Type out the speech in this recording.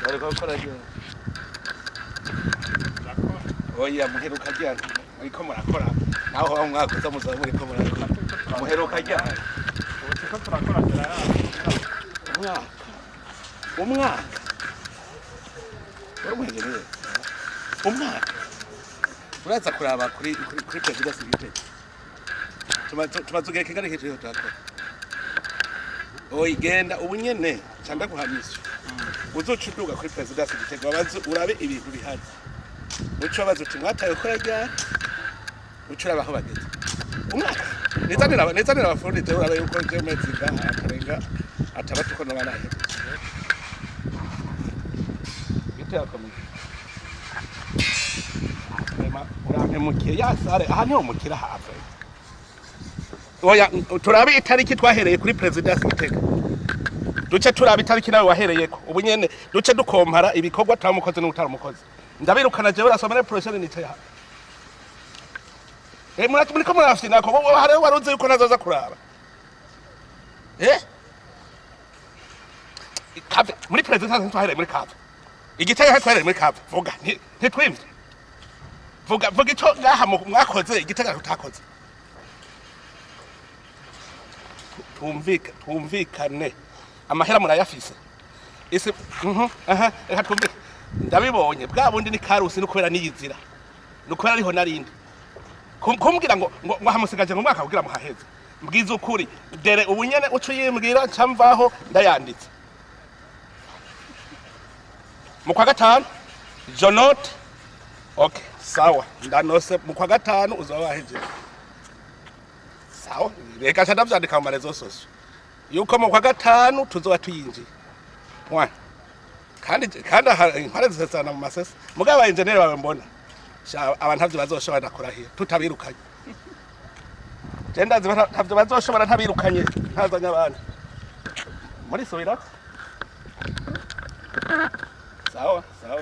Bariko gukora ryari? Oya, muheruka ryari? Muriko murakora naho aho umwaka uza muzaba muriko murakora. Muheruka ryari? Ubu turiko turakora Umwaka, umwaka. Wari umuhengereye umwaka, uraza kuraba kuri présidence Gitega. Tumaze igihe kingana iki turiko turakora? Oya, genda ubu nyene ca ndaguha mission. Uzoca uduga kuri présidence Gitega, wabaze, urabe ibintu bihari, uce wabaze uti: "Mwataye gukora ryari?" Uce uraba aho bageze. Umwaka, nizanira abafundi jewe, urabe yuko jewe mezi ngaha akarenga 6 uko noba nahejeje. Bite yakomeye. Rema, urampemukiye ya sare aha niho mukira have. Oya, turabe itariki twahereye kuri présidence Gitega, duce turaba itariki nawe wahereyeko. Ubu nyene duce dukompara ibikorwa twamukoze n'utaramukoze. Ndabirukana jewe, rasoma prochaine nicaye aha. Muriko murafyina ko hariho waruzi yuko nazoza kuraba. Cave muri présidence ntitwahereye muri cave Igitega, ntitwahereye muri cave. Vuga, ntitwimvye. Vuga, vuga ico ngaha mwakoze Igitega tutakoze. Twumvikane, amahera murayafise isi. Aha, reka twumvike. Ndabibonye bwa bundi ni karusi, nukubera niyizira, nukubera ariho narindi. Kumbwira ngo hamusigaje ngo umwaka kugira muhaheze. Mbwiza ukuri dere ubu nyene, uco yimbwira nca mvaho ndayanditse mu kwa gatanu. Je note. Okay, sawa, ndanose mu kwa gatanu uzoba wahejeje. Sawa, reka nca ndavyandika mu ma réseaux sociaux yuko mu kwa gatanu tuzoba tuyinjiye, point. Kandi aha inkware zisesana mu masese. Mugabo aba engineer bawe mbona sha, aba ntavyo bazoshobora, ndakurahiye, tutabirukanye. Je ndazi ntavyo bazoshobora ntabirukanye, ntazanye abandi muri subirako. Sawa sawa.